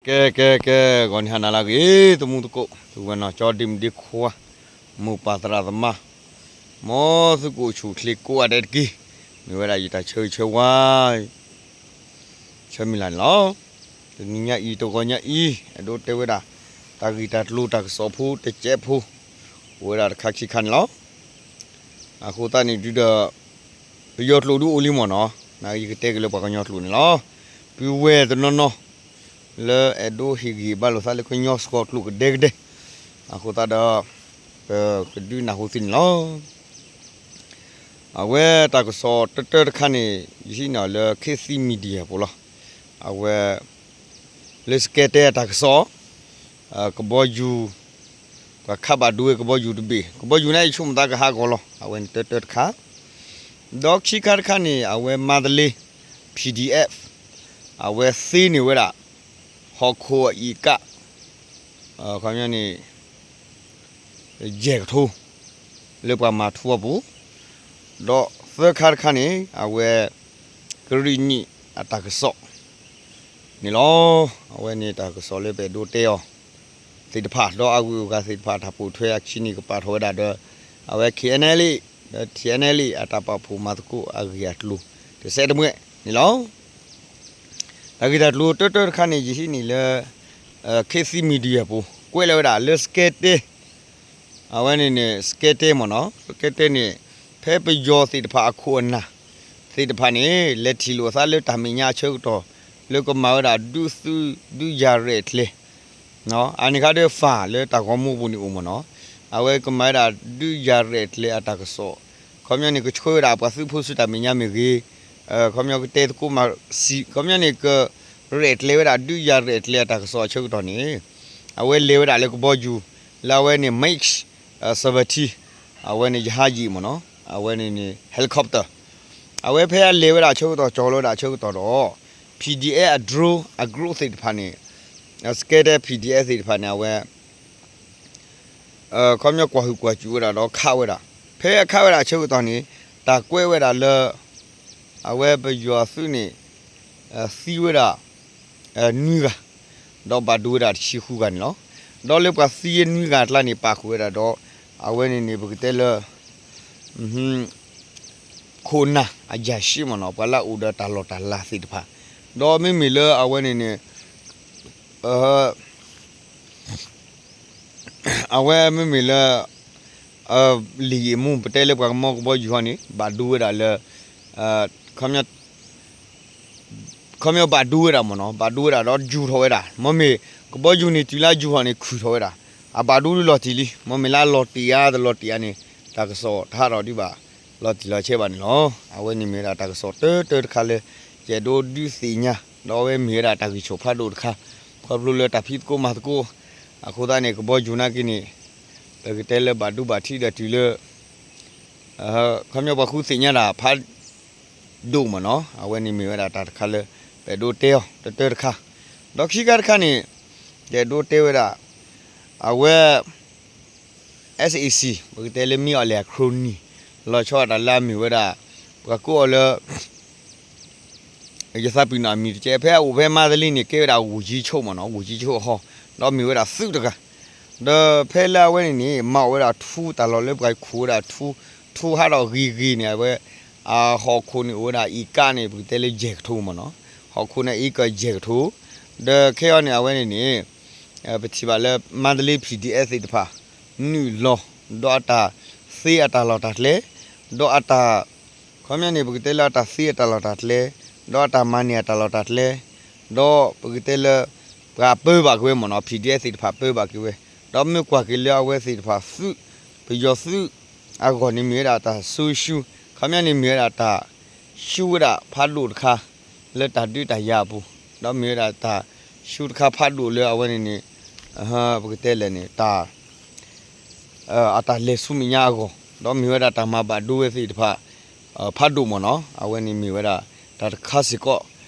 ကဲ ကဲ ကဲ ဂီၤနံၤဟါနၤလၢအဂ့ၤ သမူသကိး သုဝဲနီၤ ကၠီဒ့မုၣ်ဒ့ခွါ မိၢ်ပၢ်သရၣ်သမါ မ်သုကအိၣ်ဆူၣ်အိၣ်ချ့ကိးဂၤဒဲးတက့ၢ်. မ့ၢ်ဝဲဒၣ်ယတၢ်ဆၢဂ့ၤဆၢဝါ ဆၢမုၢ်လၢ်န့ၣ်လီၤ. တနံၤညါအံၤ တဂီၤညါအံၤ အဲၣ်ဒိးတဲဝဲဒၣ် တၢ်ဂ့ၢ်တၢ်ကျိၤ တၢ်ကစီၣ်ဖိ တစဲးဖိ အိၣ်ဝဲဒၣ်တခါခံခါန့ၣ်လီၤ. အဃိသတးန့ၣ်ဒုဒီး ပယီၤကျိာ်ဒုအိၣ်လံမ့ၢ်နီၤ, နယကတဲက့ၤလၢပှၤကညီကျိာ်န့ၣ်လီၤ. ပုၢ်ဝဲၢ်တနီၤနီၤ လၢအဲၣ်ဒိးဟ့ၣ်ဂံၢ်ဘါလိာ်သးလၢကညီစှီၤကျိာ်ကဒဲကဒဲ အဃိသတးဒီး ပကဒုးနၢ်ဟူသုန့ၣ်လီၤ. အဝဲတၢ်ကစီၣ်တၢတၢတခါန့ၣ် ယဟံးန့ၢ်အီၤလၢ ခေတ်သစ် Media ပူၤလီၤ. အဝဲ လၢစကဲတဲအတၢ်ကစီၣ် ကဘီယူၤ ပှၤခးဘၣ်ဒိဝဲကဘီယူၤတဘ့ၣ်, ကဘီယူၤန့ၣ်အံၤဆိကမိၣ်သးကဟးဂီၤလီၤ. အဝဲန့ၣ်တၢတၢတခါ, ဒီးခံခါတခါန့ၣ် အဝဲမါတလ့ P D F အဝဲသ့န့ၢ်ဝဲဒၣ် ဟီၣ်ခိၣ်အအံၤကၣ် ခီပညီန့ၣ် ယဲၢ်ကထိ လၢပှၤမၤထူအပူၤ, ဒီးသၢခါတခါန့ၣ် အဝဲ ကရံၣ်နံၣ်အတၢ်ကစီၣ်န့ၣ်လီၤ. အဝဲန့ၣ်တၢ်ကစီၣ်လၢပအဲၣ်ဒိးတဲအီၤသ့ၣ်တဖၣ် ဒီးအဂုၤအဂၤသ့ၣ်တဖၣ် တၢ်ပိာ်ထွဲအခံန့ၣ်ကပာ်ထီၣ်ဝဲဒၣ်ဒီး အဝဲ K N L A ဒီး T N L A အတၢ်ပာ်ဖှိၣ်မၤသကိးအဂ့ၢ်အကျိၤ တစဲးတမှဲန့ၣ်လီၤ. တၢ်ဂ့ၢ်တၢ်ကျိၤတၢတၢတခါန့ၣ် ယဟံးန့ၢ်လၢ ခေတ်သစ် Media ပူၤ ကွဲးလီၤဝဲဒၣ်လၢစကဲတဲ အဝဲန့ၣ်န့ၣ် စကဲတဲမ့ၢ်နီၤ, စကဲတဲန့ၣ် ဖဲပယီၤသ့ၣ်တဖၣ်အခိၣ်အနၢ်သ့ၣ်တဖၣ်န့ၣ် လဲၤထံၣ်လိာ်အသးလၢတၢ်မဲာ်ညါအဆၢကတီၢ် လၢကမၤဝဲဒၣ်ဒုးသုးဒုးယၤရဲၣ်ကျဲၤ အန့ၣ်ခါဒီး ဖးလၢတၢ်ဂီၤမူပူၤန့ၣ်အိၣ်မ့ၢ်နီၤ, အဝဲကမၤဝဲဒၣ်ဒုးယၤရဲၣ်ကျဲၤအတၢ်ကစီၣ်, ခီပညီန့ၣ် ကဆှၢဝဲဒၣ်ပှၤသုးဖိဆူတၢ်မဲာ်ညါမ့ၢ်ဂ့ၤ, ခီပညီကတဲသကိးမၤစံး ခီပညီန့ၣ် ကရဲၣ်ကျဲၤဝဲဒၣ်ဒုးယၤရဲၣ်ကျဲၤအတၢ်ကစီၣ်အဆၢကတီၢ်န့ၣ် အဝဲလဲၤဝဲဒၣ်လၢကဘီယူၤ လၢအဝဲန့ၣ် Mix seventeen အဝဲန့ၣ် ရဟတ်ယာဉ် မ့ၢ်နီၤ, အဝဲန့ၣ်န့ၣ် helicopter အဝဲဖဲအလဲၤဝဲဒၣ်အဆၢကတီၢ် ကၠီၤလီၤဝဲဒၣ်အဆၢကတီၢ်ဒီး P D F အ drone အ group သ့ၣ်တဖၣ်န့ၣ် စကဲတဲ P D F သ့ၣ်တဖၣ်န့ၣ် အဝဲ ခီပညီကွၢ်ဟုၣ်ကွၢ်စူၣ်ဝဲဒၣ်ဒီးခးဝဲဒၣ်, ဖဲအခးဝဲဒၣ်အဆၢကတီၢ်န့ၣ် တၢ်ကွဲးဝဲဒၣ်လၢ အဝဲပယီၤသုးန့ၣ် သံဝဲဒၣ် နွံဂၤ ဒီးဘၣ်ဒိဝဲဒၣ်တဆံဃုဂၤန့ၣ်လီၤ. ဒီးလၢပှၤသံနွံဂၤအကျါန့ၣ် ပာ်ဃုာ်ဝဲဒၣ်ဒီး အဝဲန့ၣ်န့ၣ် ပကတဲလၢ ခိၣ်နၢ်အယၤၡ့ မ့ၢ်နီၤ, ပှၤလၢအအိၣ်ဒီးတၢ်လီၢ်တၢ်လၤသ့ၣ်တဖၣ်, ဒီးမ့မ့ၢ်လၢအဝဲန့ၣ်န့ၣ် အဝဲမ့မ့ၢ်လၢ လံာ်ယံာ်မူ ပတဲလၢပှၤကမီကဘီယူၤဟီန့ၣ် ဘၣ်ဒိဝဲဒၣ်လၢ ခီပညီဘၣ်ဒိဝဲဒၣ်မ့ၢ်နီၤ, ဘၣ်ဒိဝဲဒၣ်ဒီးယူၤထီၣ်ဝဲဒၣ်, မ့မ့ၢ်ကဘီယူၤန့ၣ်တုၤလၢယူၤထီၣ်န့ၣ် ခုၣ်ထီၣ်ဝဲဒၣ်, အဘၣ်ဒိဒုးလီၤတံၢ်လံ, မ့မ့ၢ်လၢအလီၤတံၢ်ဧါ တလီၤတံၢ်ဧါန့ၣ် တၢ်ကစီၣ်တဟးထီၣ်ဒံးဘၣ် လီၤတံၢ်လီၤဆဲးဘၣ်န့ၣ်လီၤ. အဝဲန့ၣ်မ့ၢ်ဝဲဒၣ်တၢ်ကစီၣ်တၢတၢတခါလၢ ယအဲၣ်ဒိးဒုးသ့ၣ်ညါ, ဒီးအဝဲမ့ၢ်ဝဲဒၣ်တၢ်ဂံၢ်ဆူၣ်ဖးဒိၣ်တခါ, ခီဖျိလၢတၢ်ဖံးသကိးမၤသကိး, အဃိသတးန့ၣ် ကဘီယူၤနာ်က့န့ၣ် ပကတဲလၢဘၣ်ဒိဘၣ်ထံးဒီးတုၤလၢ ခီပညီပှၤဃုသ့ၣ်ညါတၢ်ဖးဒိၣ်မ့ၢ်နီၤ, အဝဲန့ၣ်မ့ၢ်ဝဲဒၣ်တၢ်တခါလၢ ပအဲၣ်ဒိးတဲအီၤတၢတၢတခါ, ဒီးခံခါတခါန့ၣ် ယအဲၣ်ဒိးတဲဝဲဒၣ် အဝဲ SAC ပကတဲလၢမ့ၢ်အီၤလဲၣ် ခရိၣ်နံၣ် လီၤဆီဒၣ်တၢ်လၢအမ့ၢ်ဝဲဒၣ် ပှၤကိးအီၤလၢ ယသးပ့ၤနီၣ်အမံၤတကဲ ဖဲအအိၣ်ဖဲမါသလံန့ၣ် ကဲဝဲဒၣ်ဂူၢ်ယံၤဆိမ့ၢ်နီၤ, ဂူၢ်ယံၤဆိအဟီ, ဒီးမ့ၢ်ဝဲဒၣ်သုးတဂၤ, ဒီးဖဲလၢအဝဲန့ၣ်န့ၣ် မၤအီၣ်ဝဲဒၣ်ထူတၢ်လီၢ်လၢပှၤခိၣ်ဝဲဒၣ်ထူ, ထူဟးထီၣ်ဂ့ၤဂ့ၤန့ၣ် အဝဲ အဟီၣ်ခိၣ်န့ၣ်အိၣ်ဝဲဒၣ်အံၤကါန့ၣ် ပကတဲလၢယဲၢ်ကထိမ့ၢ်နီၤ, ဟီၣ်ခိၣ်န့ၣ်အံၤကယဲၢ်ကထိ, ဒီးခဲအံၤန့ၣ် အဝဲန့ၣ်န့ၣ် ပထံၣ်ဘၣ်လၢမါသလံ P D F သ့ၣ်တဖၣ် နုာ်လီၤ ဒီးအတၢ်သ့အတၢ်လီၢ်တၢ်ကျဲ, ဒီးအတၢ် ခီပညီန့ၣ် ပကတဲလၢအတၢ်သ့အတၢ်လီၢ်တၢ်ကျဲ, ဒီးအတၢ်မၤန့ၢ်အတၢ်လီၢ်တၢ်ကျဲ, ဒီးပကတဲလၢ ပှၤပၢဘၣ်က့ၤဝဲမ့ၢ်နီၤ, P D F သ့ၣ်တဖၣ်ပၢဘၣ်က့ၤဝဲ, ဒီးမ့ၢ်ကွၢ်က့ၤလၢအဝဲသ့ၣ်တဖၣ်သုး, ပယီၤသုးအဂီၢ်န့ၣ်မ့ၢ်ဝဲဒၣ်တၢ်ဆိၣ်ရှု, ခီပညီန့ၣ်မ့ၢ်ဝဲဒၣ်တၢ် ရှုဝဲဒၣ်ဖးဒိၣ်တခါ လၢတၢ်ဒုးတၢ်ယၤအပူၤ, ဒီးမ့ၢ်ဝဲဒၣ်တၢ်ရှုတခါဖးဒိၣ်လၢအဝဲန့ၣ်န့ၣ် ပကတဲလဲၣ်န့ၣ် တၢ် အတၢ်လဲၤဆူမဲာ်ညါအဂီၢ်, ဒီးမ့ၢ်ဝဲဒၣ်တၢ်မၤဘၣ်ဒိဝဲသ့ၣ်တဖၣ် ဖးဒိၣ်မ့ၢ်နီၤ, အဝဲန့ၣ်မ့ၢ်ဝဲဒၣ်တၢ်တခါစ့ၢ်ကီး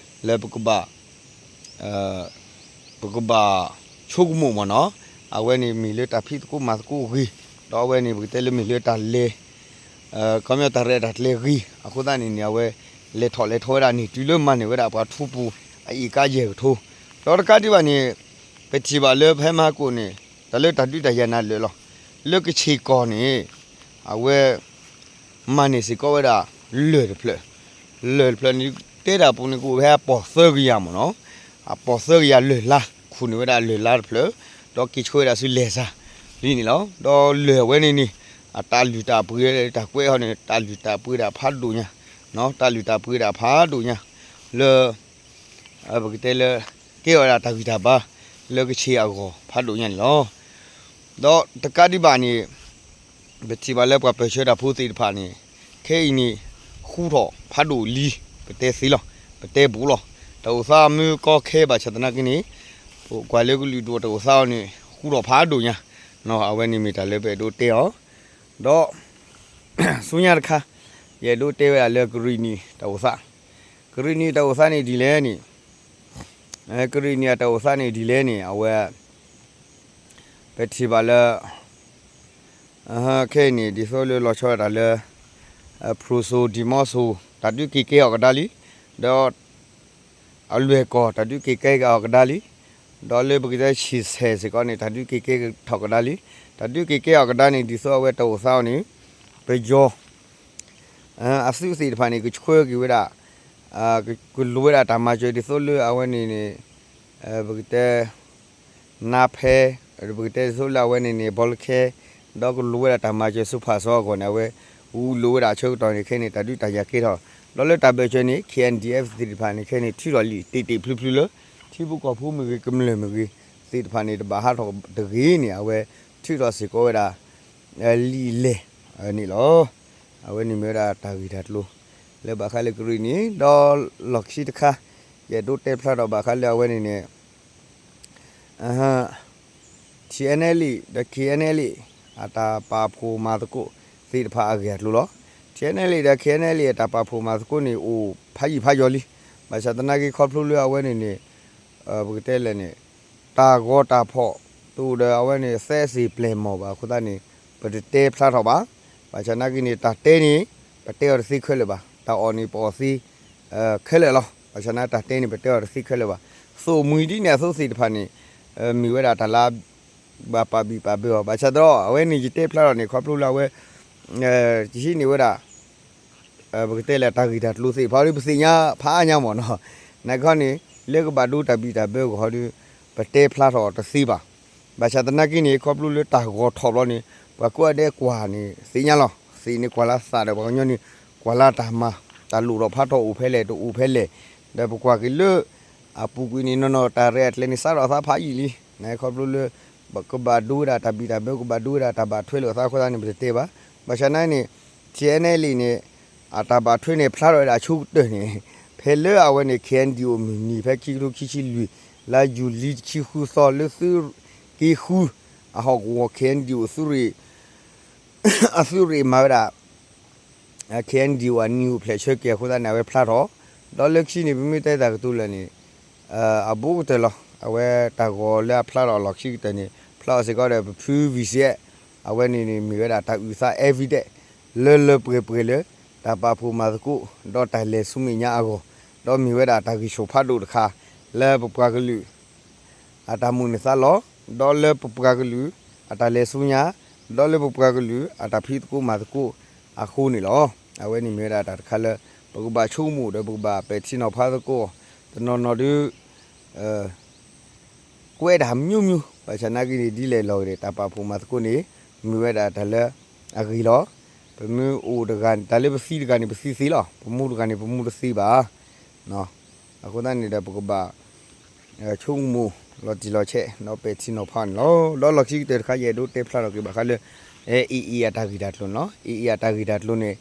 လၢပကဘၣ် ပကဘၣ်ဆိကမိၣ်မ့ၢ်နီၤ, အဝဲန့ၣ်မ့ၢ်လၢတၢ်ဖံးသကိးမၤသကိးအဂ့ၢ်, ဒီးအဝဲန့ၣ်ပကတဲလၢမ့ၢ်လၢတၢ်လဲၤ ခီပညီတၢ်ရဲၣ်တၢ်ကျဲၤအဂ့ၢ်, အဃိသတးန့ၣ်န့ၣ် အဝဲလဲၤထီၣ်လဲၤထီဝဲဒၣ်န့ၣ် တုၤလၢမၤန့ၢ်ဝဲဒၣ်ပှၤထူပူၤ အအံၤကါယဲၢ်ကထိ, ဒီးတကးဒံးဘၣ်န့ၣ် ပထံၣ်ဘၣ်လၢဖဲမဟါကိၣ်န့ၣ် တၢ်လၢတၢ်ဒုးတၢ်ယၤနးလၢာ်လီၤ. လၢကဆ့ၣ်ကီၢ်န့ၣ် အဝဲ မၤန့ၢ်စ့ၢ်ကီးဝဲဒၣ် လၢၢ်တဖျၢၣ်, လၢၢ်တဖျၢၣ်န့ၣ် တဲတၢ်ပူၤန့ၣ် ကအိၣ်ဖဲအပီၢ်သၢကယၤမ့ၢ်နီၤ, အပီၢ်သၢကယၤလၢၢ်လါ, ခူၣ်န့ၢ်ဝဲဒၣ်လၢၢ်လါတဖျၢၣ်, ဒီးက့ၤဆှၢဝဲဒၣ်ဆူလဲၤစၢ်လံန့ၣ်လီၤ. ဒီးလၢၢ်အဝဲန့ၣ်န့ၣ် အတၢ်လုၢ်တၢ်ပှ့ၤတၢ်ကွဲးအီၤန့ၣ် တၢ်လုၢ်တၢ်ပှ့ၤဒၣ်ဖးဒိၣ်ညါ, တၢ်လုၢ်တၢ်ပှ့ၤဒၣ်ဖးဒိၣ်ညါ လၢ ပကတဲလၢ ကဲအီၤဒၣ်တၢ်ဂံၢ်တၢ်ဘါ လၢကဆ့ၣ်အဂီၢ်ဖးဒိၣ်ညါန့ၣ်လီၤ. ဒီးတကးဒံးဘၣ်န့ၣ် ပထံၣ်ဘၣ်လၢပှၤပၢၢ်ဆၢတၢ်ဖိသ့ၣ်တဖၣ်န့ၣ် ခဲအံၤန့ၣ် ဃူထီၣ်ဖးဒိၣ်လံ ပတဲသ့လီၤ, ပတဲဘူးလီၤ. တၢ်အိၣ်သးမ့ၢ်ကီခဲဘၣ်ဆၣ်သနာ်က့န့ၣ် ပကွၢ်လၢကလုာ်ဒူၣ်တၢ်အိၣ်သးအီၤန့ၣ် ဃူထီၣ်ဖးဒိၣ်ညါ, အဝဲန့ၣ်မ့ၢ်တၢ်လၢပအဲၣ်ဒိးတဲအီၤ ဒီး ဆူညါတခါ ယအဲၣ်ဒိးတဲဝဲဒၣ်လၢကရံၣ်နံၣ်တၢ်အိၣ်သး, ကရံၣ်နံၣ်တၢ်အိၣ်သးန့ၣ်ဒ်လဲၣ်န့ၣ်, ကရံၣ်နံၣ်တၢ်အိၣ်သးန့ၣ်ဒ်လဲၣ်န့ၣ် အဝဲ ပထံၣ်ဘၣ်လၢ ခဲအံၤန့ၣ် ဒ်သိးလၢလီၤဆီဒၣ်တၢ်လၢ ဖရူစိၤ ဒံၤမီစိၤ တၢ်ဒုးက့ၤကဲအီၤကဒါလံ, ဒီး အလွဲၢ်ကီၢ် တၢ်ဒုးက့ၤကဲအီၤကဒါလံ, ဒီးလၢပကတဲဆံးဆဲးစ့ၢ်ကီးန့ၣ် တၢ်ဒုးက့ၤကဲထီၣ်ကဒါလံ, တၢ်ဒုးက့ၤကဲအီၤကဒါန့ၣ် ဒ်သိးအဝဲတၢ်အိၣ်သးအီၤန့ၣ် ပယီၤ အသုးသ့ၣ်တဖၣ်န့ၣ် ကဆှၢက့ၤဝဲဒၣ် ကလိၤဝဲဒၣ်တၢ်မၤစၢၤဒ်သိးလၢအဝဲန့ၣ်န့ၣ် ပကတဲ နါဖဲ ပကတဲဒ်သိးလၢအဝဲန့ၣ်န့ၣ် ဘီလၢခဲ ဒီးကလိၤဝဲဒၣ်တၢ်မၤစၢၤဆူဖၣ်စီအဂီၢ်န့ၣ် အဝဲ ဂုာ်လိာ်ဝဲဒၣ်အဆၢကတီၢ်န့ၣ် ခဲအံၤန့ၣ် တၢ်ဒုးတၢ်ယၤကဲထီၣ် ဒီးလၢတၢ်ဘၢၣ်စၢၤန့ၣ် KNDF သ့ၣ်တဖၣ်န့ၣ် ခဲအံၤန့ၣ် ထုးထီၣ်လံာ်တ့ၢ်တ့ၢ်ဖျုးဖျုးလၢ ထံဖိကီၢ်ဖိမ့ၢ်ဂ့ၤ ကမျၢၢ်မ့ၢ်ဂ့ၤ သ့ၣ်တဖၣ်န့ၣ် တဘၣ်ဟးထီၣ်တဂ့ၤန့ၣ် အဝဲ ထုးထီၣ်စ့ၢ်ကီးဝဲဒၣ် လံာ်လဲၢ်န့ၣ်လီၤ. အဝဲန့ၣ်မ့ၢ်ဝဲဒၣ်တၢ်ဂ့ၢ်တၢ်ကျိၤ လၢဘၣ်ဃးလၢကရံၣ်နံၣ် ဒီးလီၢ်ခံတခါ ယအဲၣ်ဒိးတဲဖျါထီၣ်ဘၣ်ဃးလၢအဝဲန့ၣ်န့ၣ် TNLA ဒီး KNLA အတၢ်ပာ်ဖှိၣ်မၤသကိးသ့ၣ်တဖၣ်အဂ့ၢ်အကျိၤလီၤ. TNLA ဒီး KNLA အတၢ်ပာ်ဖှိၣ်မၤသကိးန့ၣ် အိၣ်ဖးယံာ်ဖးယီၤလံ. ဘၣ်ဆၣ်သနာ်က့ခီဖျိလၢအဝဲန့ၣ်န့ၣ် ပကတဲလဲၣ်န့ၣ် တၢ်ဂီၤတၢ်ဖီၣ် တအိၣ်ဒီးအဝဲန့ၣ် သဲစ့ၣ်ပျဲၢ်မီၢ်ဘၣ်အဃိသတးန့ၣ် ပတတဲဖျါထီၣ်ဘၣ်. ဘၣ်ဆၣ်သနာ်က့န့ၣ် တၢ်တဲန့ၣ် ပတဲအီၤတသ့ခဲလၢာ်ဘၣ်. တၢ်အီၣ်န့ၣ် ပအီၣ်သ့ ခဲလၢာ်လီၤ. ဘၣ်ဆၣ်သနာ်က့တၢ်တဲန့ၣ် ပတဲအီၤတသ့ခဲလၢာ်ဘၣ်. သိၣ်မှံၤဒ်န့ၣ်အသိးသ့ၣ်တဖၣ်န့ၣ် မ့ၢ်ဝဲဒၣ်တၢ်လၢ ဘၣ်ပာ်ဘံၣ်ပာ်ဘၢအီၤ ဘၣ်ဆၣ်ဒီး အဝဲန့ၣ်ယတဲဖျါထီၣ်န့ၣ် ခီဖျိလၢအဝဲ ယဟံးန့ၢ်ဝဲဒၣ် ပကတဲလၢတၢ်ဂ့ၢ်တၢ်ကျိၤသ့ၣ်တဖၣ်ဒီး ပသ့ၣ်ညါဖးအါညါမ့ၢ်နီၤ. နာ်က့န့ၣ် လၢကဘၣ်ဒိတၢ်ဘံၣ်တၢ်ဘၢအဂီၢ်ဒီး ပတဲဖျါထီၣ်တသ့ဘၣ်. ဘၣ်ဆၣ်သနာ်က့န့ၣ် ခီဖျိလၢတၢ်ဂီၤထီၣ်ဘျီန့ၣ် ပှၤကိးဂၤဒဲးကွၢ်န့ၣ် သ့ၣ်ညါလီၤ. သ့ၣ်န့ၣ်ကွၢ်လၢသးဒီးပှၤကညီန့ၣ် ကွၢ်လၢတၢ်မၤ တၢ်လိၣ်ထီၣ်ဖးထီၣ်အိၣ်ဖဲလဲၣ် တအိၣ်ဖဲလဲၣ် ဒီးပကွၢ်က့ၤလၢ အပူၤကွံာ်န့ၣ် နီၢ်နီၢ်တၢ်ရဲၣ်အကျဲန့ၣ် စးထီၣ်အသးဖးယံာ်လံ. နာ်က့ခီဖျိလၢ ကဘၣ်ဒိဝဲဒၣ်တၢ်ဘံၣ်တၢ်ဘၢ ကဘၣ်ဒိဝဲဒၣ်တၢ်ဘၣ်ထွဲလိာ်အသးအဃိသတးန့ၣ် ပတတဲဘၣ်. ဘၣ်ဆၣ်နာ်က့န့ၣ် TNLA န့ၣ် အတၢ်ဘၣ်ထွဲန့ၣ် ဖျါထီၣ်ဝဲဒၣ်ဆိကတၢၢ်န့ၣ် ဖဲလၢအဝဲန့ၣ် KNDO မုၢ်နံၤဖဲခံကထိခံဆံလွံၢ် လါယူၤလံတဆံဃုသီ လၢသုးက့ဃု အဟီၣ်ကဝီၤ KNDO သုးရ့ၣ် အသုးရ့ၣ်မၤဝဲဒၣ် KNDO အနံၤအိၣ်ဖျဲၣ်ဆၢက့ၤအဃိသတးန့ၣ် အဝဲဖျါထီၣ်, ဒီးလၢခံန့ၣ် ပမ့ၢ်တဲတၢ်ကတိၤလၢာ်န့ၣ် အဘူးကတၢၢ်လီၤ. အဝဲတၢ်ဂီၤလၢအဖျါထီၣ်အလီၢ်ခံကတၢၢ်န့ၣ် ဖျါထီၣ်စ့ၢ်ကီးဒီးပဖု V C S အဝဲန့ၣ်န့ၣ် မ့ၢ်ဝဲဒၣ်တၢ်အုၣ်သး evidence လၢလၢပှဲၤပှဲၤလၢ တၢ်ပာ်ဖှိၣ်မၤသကိး ဒီးတၢ်လဲၤဆူမဲာ်ညါအဂီၢ်, ဒီးမ့ၢ်ဝဲဒၣ်တၢ်ဂံၢ်ဆူၣ်ဖးဒိၣ်တခါ လၢပပှၤကလုာ် အတၢ်မုၢ်လၢ်သးလီၤ, ဒီးလၢပပှၤကလုာ် အတၢ်လဲၤဆူညါ, ဒီးလၢပပှၤကလုာ် အတၢ်ဖံးသကိးမၤသကိးအဃိန့ၣ်လီၤ. အဝဲန့ၣ်မ့ၢ်ဝဲဒၣ်တၢ်တခါလၢ ပကဘၣ်ဆိကမိၣ်ဒီးပကဘၣ်ပဲာ်ထံနီၤဖးသကိး, တနီၤနီၤဒုး ကွဲးတၢ်မံၤမံၤ, ဘၣ်ဆၣ်နာ်က့န့ၣ် ဒ်လဲၣ်လီၤဂ့ၤဒီး တၢ်ပာ်ဖှိၣ်မၤသကိးန့ၣ် မ့ၢ်ဝဲဒၣ်တၢ်လၢအဂ့ၤလီၤ. ပမ့ၢ်အိၣ်တဂၤ တၢ်လၢပသံတဂၤန့ၣ် ပသံသ့လီၤ. ပမူတဂၤန့ၣ် ပမူတသ့ဘၣ်. အဃိသတးန့ၣ်ဒီး ပကဘၣ် ဆိကမိၣ်လီၤတံၢ်လီၤဆဲး ဒီးပဲာ်ထံနီၤဖးန့ၣ်လီၤ. ဒီးလီၢ်ခံကတၢၢ်တခါ ယအဲၣ်ဒိးတဲဖျါထီၣ်က့ၤဘၣ်ဃးလၢ AA အတၢ်ဂ့ၢ်တၢ်ကျိၤန့ၣ်လီၤ. AA အတၢ်ဂ့ၢ်တၢ်ကျိၤန့ၣ်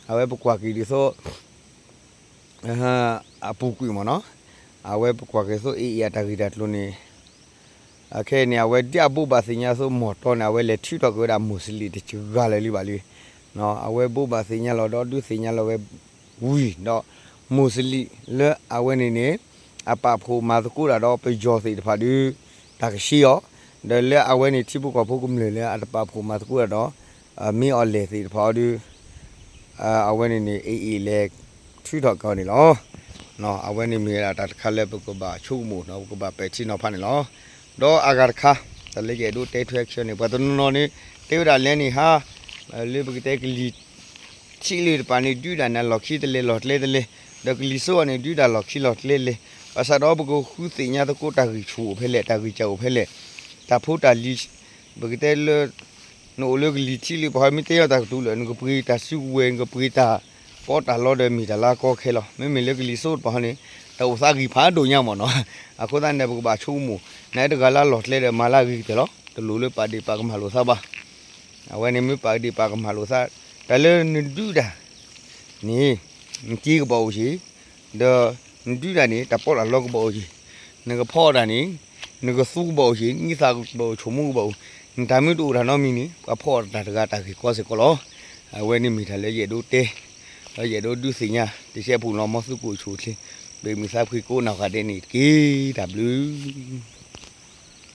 အဝဲပကွၢ်က့ၤဒ်သိး အပူၤကွံာ်မ့ၢ်နီၤ, အဝဲပကွၢ်က့ၤသိး AA အတၢ်ဂ့ၢ်တၢ်ကျိၤန့ၣ် အခဲအံၤန့ၣ် အဝဲဒ်အဘိးဘၣ်သ့ၣ်ညါသိး မီၢ်တီန့ၣ် အဝဲလဲၤထုးထီၣ်က့ၤဝဲဒၣ် မိၢ်စလံးတစှၤလၢာ်လံဘၣ်လံ. အဝဲဘိးဘၣ်သ့ၣ်ညါလီၤ ဒီးဒုးသ့ၣ်ညါလီၤဝဲဝံၤဒီး မိၢ်စလံးလၢအဝဲန့ၣ်န့ၣ် အပာ်ဖှိၣ်မၤသကိးတၢ်ဒီးပယီၤသ့ၣ်တဖၣ်ဒီး တၢ်ကဆှီအီၤ, ဒီးလၢအဝဲန့ၣ်ထံဖိကီၢ်ဖိကမျၢၢ်လၢအတပာ်ဖှိၣ်မၤသကိးတၢ်ဒီး မ့ၢ်အီၤလဲၣ်သ့ၣ်တဖၣ်အီၤဒီး အဝဲန့ၣ်န့ၣ် AA လဲၤထုးထီၣ်က့ၤအီၤန့ၣ်လီၤ. အဝဲန့ၣ်မ့ၢ်ဝဲဒၣ်တၢ်တခါလၢပကဘၣ်ဆိကမိၣ်ဒီး ပကဘၣ်ပဲာ်ထံနီၤဖးန့ၣ်လီၤ. ဒီးအဂၤတခါ တၢ်လၢယအဲၣ်ဒိးတဲထွဲအခံန့ၣ် ပှၤတနီၤနီၤန့ၣ် တဲဝဲဒၣ်လဲၣ်န့ၣ်ဟါ လၢပကတဲကလံၤထံးလၢတပၤန့ၣ် ဒုးဒၣ်န့ၣ် လီၢ်ခံတလဲၤလီၢ်ကျဲတလဲၤ, ဒီးကလံၤစိးအီၤန့ၣ် ဒုးဒၣ်လီၢ်ခံလီၢ်ကျဲလဲၤ, ဘၣ်ဆၣ်ဒီးပကဃုသ့ၣ်ညါသကိးတၢ်ဂံၢ်ဆူၣ်အိၣ်ဖဲလဲၣ် တၢ်ဂံၢ်စၢ်အိၣ်ဖဲလဲၣ်, တၢ်ဖိတၢ်လံၤ ပကတဲလၢ နအိၣ်လၢကလံၤထံးလၢပှၤမ့ၢ်တဲအီၤတၢ်ကတိၤလၢ နကပှ့ၤတၢ်စုကဝဲၤ နကပှ့ၤတၢ်ကီတၢ်လီဒီးမ့ၢ်တၢ်လၢအကီခဲလီၤ. မ့မ့ၢ်လၢကလံၤစိးတပၤဟီန့ၣ် တၢ်အိၣ်သးဂံၢ်ဖးဒိၣ်ညါမ့ၢ်နီၤ. အဃိသတးန့ၣ် ပကဘၣ်ဆိကမိၣ် နအဲၣ်တဂၤလၢလီၢ်ကျဲဒီးမၤလၢအဂ့ၤကတၢၢ်လီၤ. တလိၣ်လၢပာ်ဒ့ၣ်ပာ်ကမၣ်လိာ်သးဘၣ်. အဝဲန့ၣ်မ့ၢ်ပာ်ဒ့ၣ်ပာ်ကမၣ်လိာ်သး တၢ်လၢနဒုးတၢ်န့ၣ် နစ့ကဘၣ်အိၣ်က့ၤ, ဒီးနဒုးတၢ်န့ၣ် တၢ်ပီးတၢ်လီကဘၣ်အိၣ်က့ၤ, နကဖီအီၣ်တၢ်န့ၣ် နကသူကဘၣ်အိၣ်က့ၤ, နသးကဘၣ်အိၣ် ဆိမိၣ်ကဘၣ်အိၣ်, နတၢ်မ့ၢ်တအိၣ်တၢ်နီတမံၤန့ၣ် ပှၤဖီအီၣ်တၢ်တဂၤတၢ်ဂ့ၢ်ကီစ့ၢ်ကီးလီၤ. အဝဲန့ၣ်မ့ၢ်တၢ်လၢယအဲၣ်ဒိးတဲ, ဒီးယအဲၣ်ဒိးဒုးသ့ၣ်ညါ တရှဲပူၤလီၤ မ်သုကအိၣ်ဆူၣ်အိၣ်ချ့ ပမုၢ်သးဖှံကိးနီၢ်ဂၤဒဲးန့ၣ်တက့ၢ်. တၢ်ဘျုး